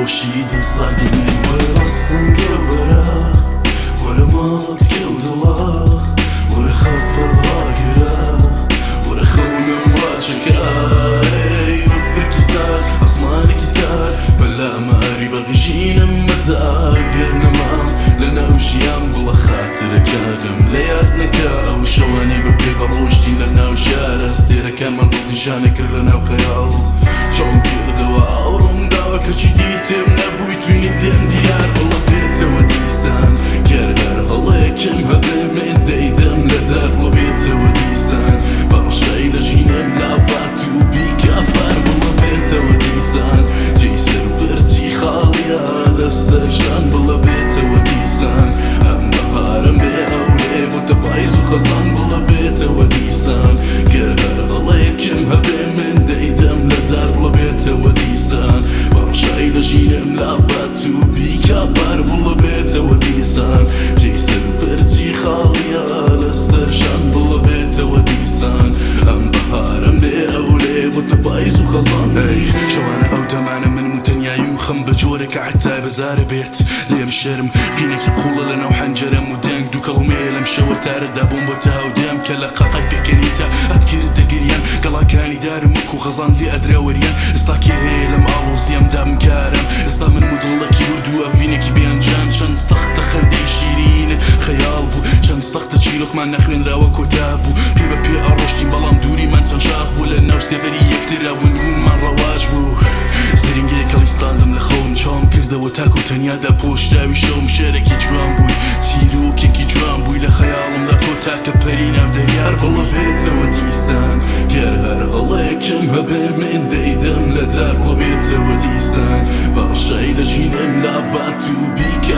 خۆشی دڵ ساردی من. وەرە ڕەسم گەوەرە، وەرە ماڵت کەو دڵە، وەرە خەفەت ڕاگرە، وەرە خەونم ڕاچەکە. ئەی بەفرکی سارد، ئاسمانێکی تار، پەلاماری بەغژینم مەدە. ئەگەر نەمام لەناو ژیان، بڵە خاترەکانم لە یاد نەکە. ئەو شەوانەی بە پێ دەڕۆشتین لە ناو شارە، ستێرەکانمان ڕەزنیشانە کرد لە ناو خەیاڵ. چاوم کردەوە ئاوڕم داوە، کەچی دیتم نەبووی توینیت لێم دیار. بڵە بێتەوە دیسان، گەر هەر هەڵەیەکم هەبێ من دەیدەم لە دار. بڵە بێتەوە دیسان، بەڕەشای لە ژینم لابات و بیکە بار. بڵە بێتەوە دیسان، جێی سەر و پرچی خاڵیە لەسەر شان. بڵە بێتەوە دیسان، ئەم بەهارم بێ ئەولێ بۆتە پایز و خەزان. بڵە بێتەوە دیسان، گەر هەر هەڵەیەکم هەبێ من دەیدەم لە دار. بڵە بێتەوە دیسان، بەڕەشای لە ژینم لابات و بیکە بار. بڵە بێتەوە دیسان، جێی سەر و پرچی خاڵیە لەسەر شان. بڵە بێتەوە دیسان، ئەم بەهارم بێ ئەولێ بۆتە پایز و خەزان. ئەی شەوانە ئەو دەمانە منم و تەنیایی و خەم، بە جۆرێکە عەتای بەزارە بێت لێم شەرم. قینێکی قوڵە لە ناو حەنجەرەم و دەنگ دووکەڵ و مێیە لەم شەوە تارەدا بۆم بۆتە هاودەم. کە لە قاقای پێکەنینتا ئەتکردە گریان، گەڵاکانی دارم وەکو خەزان لێ ئەدرا وەریان. ئێستا کێ هەیە لەم ئاڵۆزیەم دابمکارم؟ ئێستا منم و دڵێکی ورد و ئەڤینێکی بێ ئەنجام. چەند سەختە خەندەی شیرینت خەیاڵ بوو، چەند سەختە چیرۆکمان نەخوێنراوە کۆتا بوو. پێ بە پێ ئەڕۆشتین بەڵام دووریمان چەند شاخ بوو، لە ناو سێبەری یەکترا ونبوونمان ڕەواج بوو. زرینگەیەک هەڵیستاندم لە خەون، چاوم کردەوە تاک و تەنیا داپۆشراوی شەوم. شعرێکی جوان بووی، چیرۆکێکی جوان بووی، لە خەیاڵمدا تۆ تاکە پەری ناو دەریا بووی. بڵە بێتەوە دیسان، گەر هەر هەڵەیەکم هەبێ من دەیدەم لە دار. بڵە بێتەوە دیسان، بەڕەشای لە ژینم لابات و بیکە.